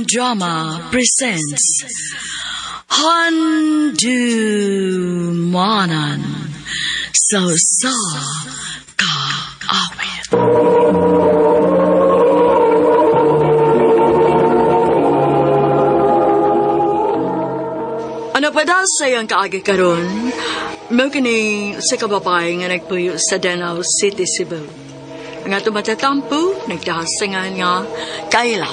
Drama presents Handumanan sa Usa Ka Awit. Ano pa daw sa iyang kaagi karon? Mao kini sa kababay nga nagpuyo sa Danao City, Cebu. Ang ato matatampo, nagdahasingan nga Kayla.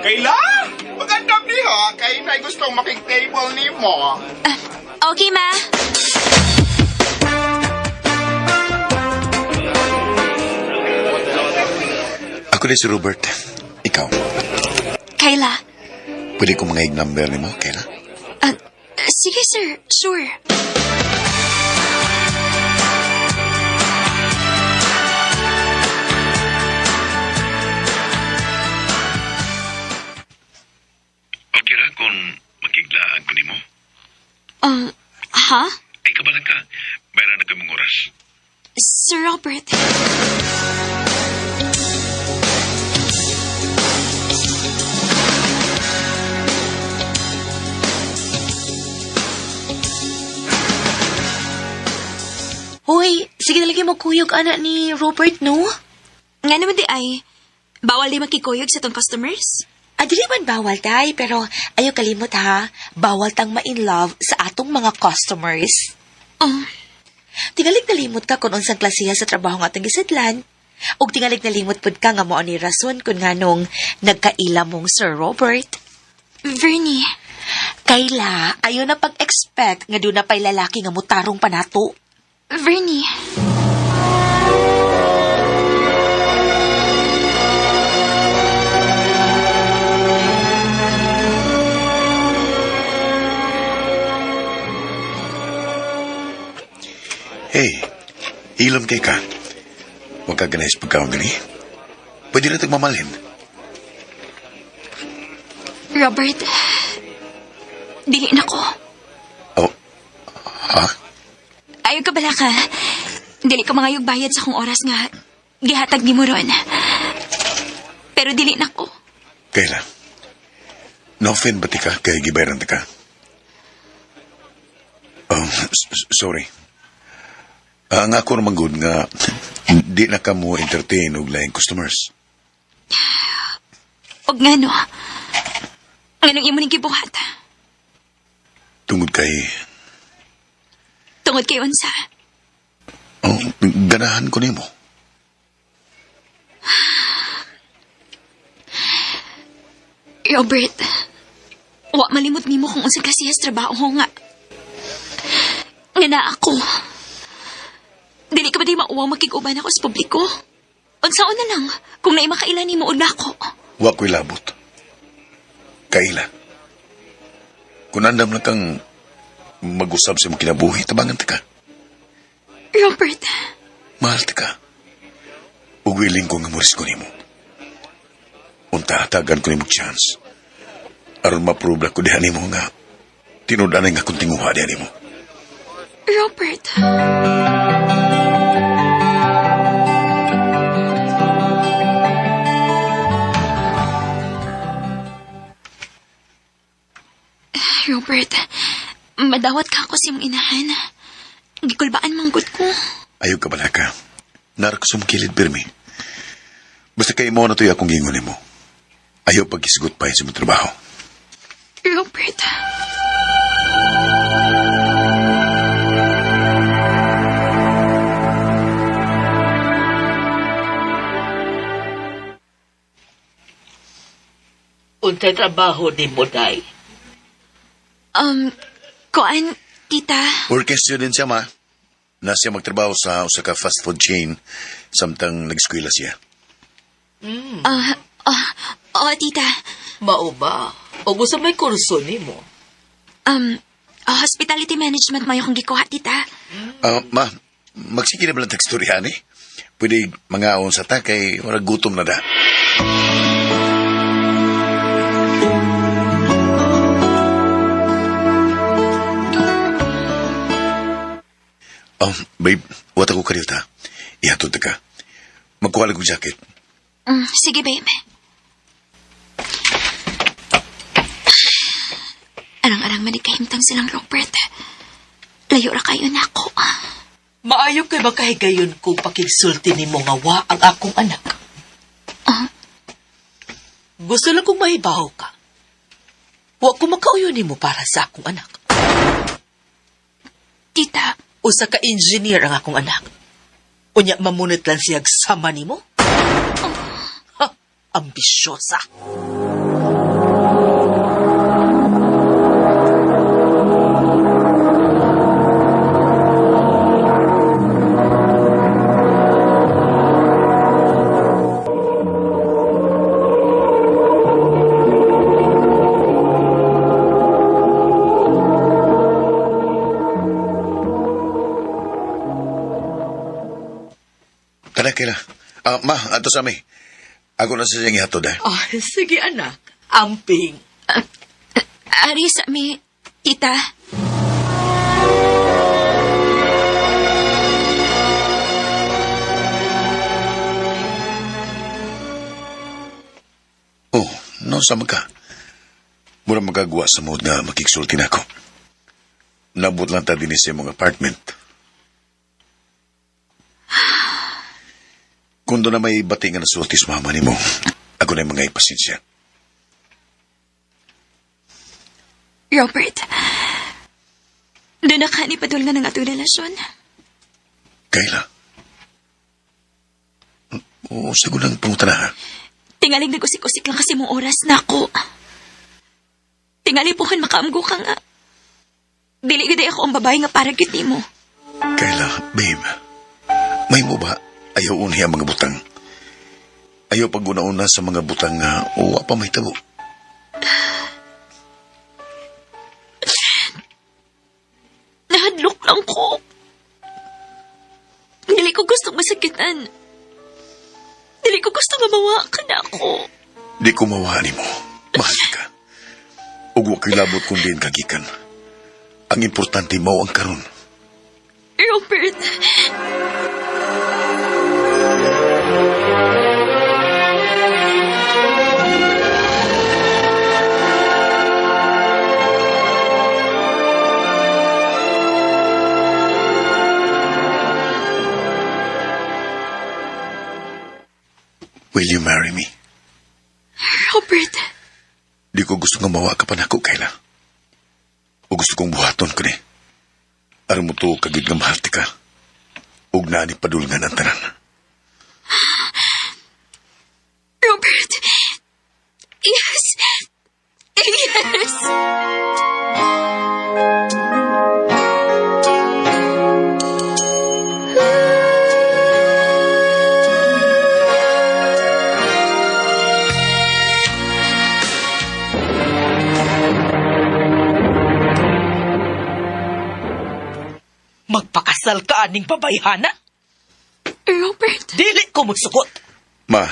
Kayla? Magandang diha. Kay na gustong makig-table ni mo. Okay, ma. Ako din si Robert. Ikaw, Kayla. pwede ko mga number ni mo, Kayla? Ah, sige, sir. Sure. Okay ra kung makiglaan ko ni mo. Ha? Ay, kabalang ka. Mayroon na kamong oras. Sir Robert. Hoy, sige na lagi mo kuyog ana ni Robert, no? Nga naman di ay, bawal di makikuyog sa tong customers? Ah, dili man bawal tay, pero ayaw kalimot ha. Bawal tang ma-in love sa atong mga customers. Oh, Tingalig nalimot ka kung unsang klasiha sa trabaho nga atong gisedlan. Ug tingalig nalimot pud ka nga mao ni rason kung nganong nagkaila mong Sir Robert. Vernie. Kayla, ayaw na pag-expect nga doon na pa'y lalaki nga mutarong panato. Vernie. Hey, ilom kay ka. Huwag ka ganay sa pagkaon gani. Pwede na tagmamalhin. Robert. Dili na ko. Oh, ha? Ayaw ka bala ka. Dili ko mangayog bayad sa akong oras nga gihatag ni mo ron. Pero dili na ko. Kayla, no-offend ba ti ka kay gibayaran ta ka? Oh, sorry. Ah, ang ako naman good nga, di na ka mo entertain og laing customers. Og nga no. Nganong imo ning gibuhat? Tungod kay, Tungod kay unsa? oh, ganahan ko nimo. Robert, wa malimot nimo kung unsa klase sa trabaho nga. Nga na ako. Dili ka ba di mauwaw makig-uban ako sa publiko? Unsaon na lang kung naay makaila nimo og nako. Wa ko'y labot. Kaila. Kung andam lang kang mag-usab sa imong kinabuhi, tabangan ta ka. Robert, Mahal ta ka. Ug willing ko nga moris ko nimo. Unta hatagan ko nimo chance. Aron ma-prove na ko diha nimo nga tinud-anay nga akong tinguha diha nimo. Robert. Robert, madawat ka ako sa imong inahan. Gikulbaan manggod ko. Ayaw ka bala ka. Nara ko sumkilid pirmi. Basta kay mo na to'y akong gingon nimo. Ayaw pag-isgot pa sa imong trabaho. Robert. Unsay trabaho ni mo, day? Kuan, tita. Working student siya, ma. Na siya magtrabaho sa usa ka fast food chain samtang nag-eskwela siya. Ah, ah, oo, tita. Mao ba? O gusto may kurso nimo? Hospitality management mayo kong gikuha, tita. Ma, magsige na ba lang teksturya ni? Pwede mga sa ta kay murag gutom na da. Babe, wat ako kanil ta. Ihatod ta ka. Magkuha lang kong jacket. Sige, babe. Arang-arang man kahimtang silang Robert. Layo ra kayo na ako. Maayo kay makahigayon kung pakigsulti nimo nga wa ang akong anak. Gusto lang kong mahibaw ka. Wa ko makauyon nimo para sa akong anak. Tita, Usa ka engineer ang akong anak. Unya mamunot lang siyag sama nimo. Ha, ambisyosa. Tara, Kayla. Ma, ato sa mi. Ako na sa siyang ihatod, eh. Ay, sige anak. Amping. Ari sa mi, tita. Oh, no, sama ka. Mura magagawa sa mood nga makiksulti na ako. Nabot lang ta din sa imong apartment. Kung doon na may bati nga nasulti sa mama nimo, ako na yung mga ipasensya. Robert, doon na ka ni padul nga ng atong relasyon. Kayla. Oo, sago lang pangutan na, ha? Tingaling nag-usik-usik lang kasi mong oras na ako. Tingali puhon makaamgo ka nga. Dili gid ako ang babae nga para gyud nimo. Kayla, babe, may mo ba ayaw unhi ang mga butang? Ayaw pag-una-una sa mga butang nga uwa pa may tabo. Nahadlok lang ko. Dili ko gusto masakitan. Dili ko gusto mamawa ka na ako. Di ko mawa nimo. Mahal ka. Ug wa ko'y labot kung diin ka gikan. Ang importante mao ang karon. Robert. Will you marry me? Robert. Di ko gusto nga mawa ka pa nako, Kayla. O gusto kong buhaton ko ni. Aron mo to kagid nga mahal ti ka. Ug naa ni padulngan ang tanan. Robert. Yes. Yes. Magpakasal ka aning babayhana? Robert. Dili ko magsukot. Ma,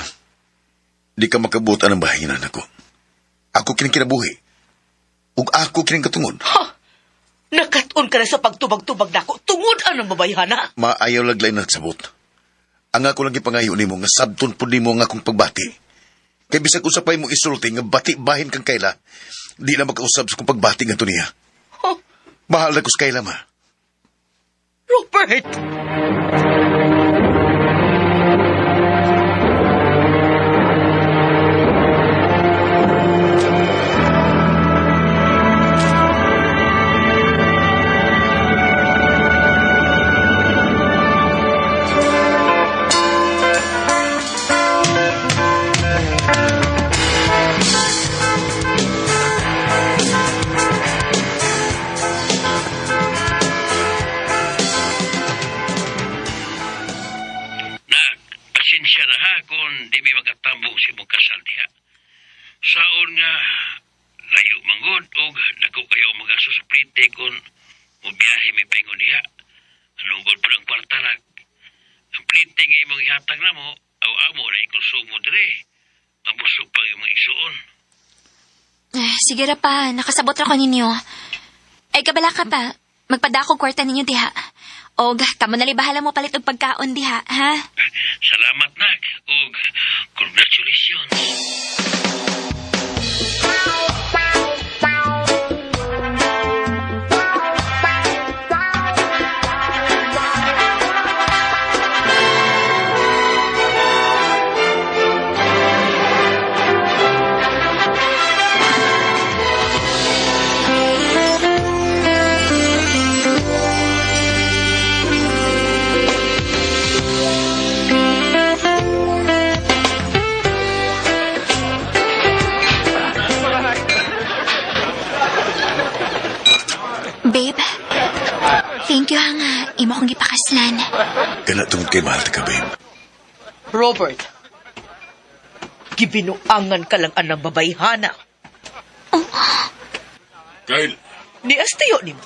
di ka makabutan ang bahinan ako. Ako kining kinabuhi. Ug ako kining katungod. Ha? Nakatun ka na sa pagtubag-tubag nako. Tungod anong babayhana? Ma, ayaw laglay nagsabot. Ang ako lang gipangayo nimo nga sabton pud nimo ang akong pagbati. Kay bisag usapay mo isulti nga bati bahin kang Kayla, di na makausab sa kong pagbati ngadto niya. Huh? Mahal na ko sa Kayla, ma. Robert! Nak, pasensya na ha kung di mi makatambong sa imong kasal diha. Saon nga, layo manggod og dako kayo magaso sa plite kung Mubiyahe mi paingon diha. Anong po ng kwarta nak? Ang plite nga imong ihatag na mo, aw amo na ikonsumo dire. Mabusog pang imong igsuon. Eh, sige ra pa, nakasabot ra ko ninyo. Ay, kabala ka pa. Magpadako kwarta ninyo diha. Og, kamo na bahala mo palit og pagkaon diha, ha? Salamat nak ug congratulations. Babe, thank you ha nga. Imo kong gipakaslan. Kana tungod kay mahal ta ka, babe. Robert, gibinuangan ka lang anang babayhana. Kyle. Ni Astiyo nimo.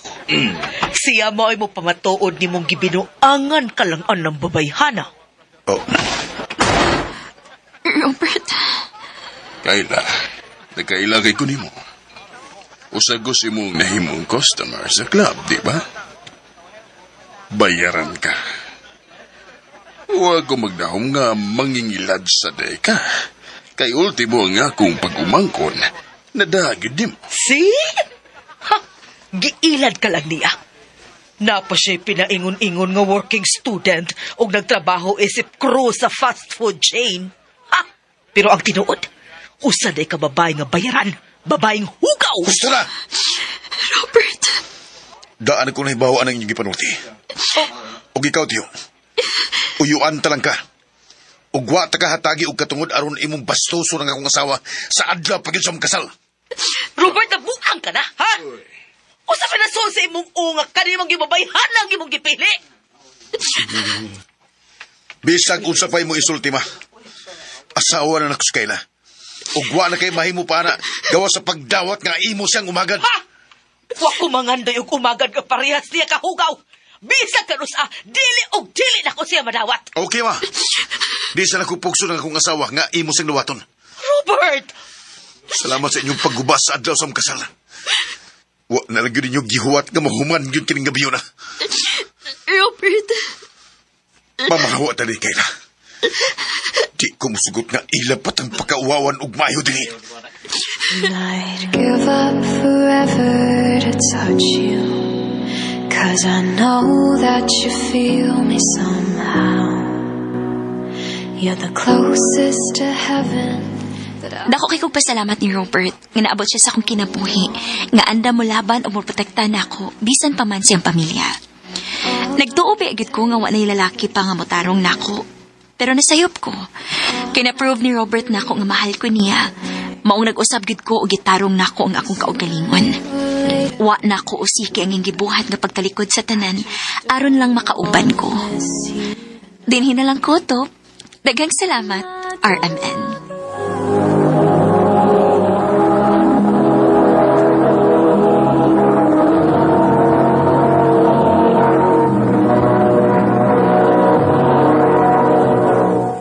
Siya mo ay mo pamatuod nimong gibinuangan ka lang anang babayhana. Oh, Robert, Kayla, nagkaila kay ko nimo. Usag ko si mong nahimong customer sa club, di ba? Bayaran ka. Huwag ko magdahom nga mangingilad sa deka. Kay ultimo ang akong pag-umangkon, nadagid nimo. See? Ha! Giilad ka lang niya. Napa siya'y pinaingon-ingon nga working student o nagtrabaho isip crew sa fast food chain. Ha! Pero ang tinuod, usa day ka babae nga bayaran, babaeng hugaw! Gusto na! Robert. Daan ko na hibawa ang inyong gipanulti. Og ikaw, tiyo. Uyuan talang ka. Ugwa ta ka hatagi og katungod aron imong bastoso ng akong asawa sa adlaw pag sa mong kasal. Robert, nabuang ka na, ha? Usa pa na sa imong unga kanimong gibabayhan ang imong gipili. Bisag unsa pa imo isulti ma. Asawa na nako si Kayla. Ugwa na kay mahimo pa na gawa sa pagdawat nga imo siyang umagad. Ha? Wa ko mangandoy og umagad ka parehas niya kahugaw. Bisag kanusa, dili og dili na ko siya madawat. Okay ma. Di sa nako pugso ng akong asawa nga imo siyang dawaton. Robert! Salamat sa inyong pagguba sa adlaw sa among kasal. Wa na lang yun ninyo gihuwat nga mahuman yun kining gabi na. Robert. Mamahawa tali, Kayla. Di ko musugot nga ilapat ang pagkauwawan ug maayo dinhi. I'd give up forever to touch you. 'Cause I know that you feel me somehow. You're the closest to heaven that I. Dako kay kong pasalamat ni Robert nga naabot siya sa akong kinabuhi nga anda mo laban o moprotekta nako bisan pa man siyang pamilya. Nagtuo ba agad ko nga wa na'y lalaki pa nga motarong nako. Pero nasayop ko. Kina-prove ni Robert nako nga mahal ko niya. Maong nag-usab gid ko og gitarong nako ang akong kaugalingon. Wa nako usiki ang iyang gibuhat nga pagtalikod sa tanan aron lang makauban ko. Dinhi na lang ko to. Daghang salamat, RMN.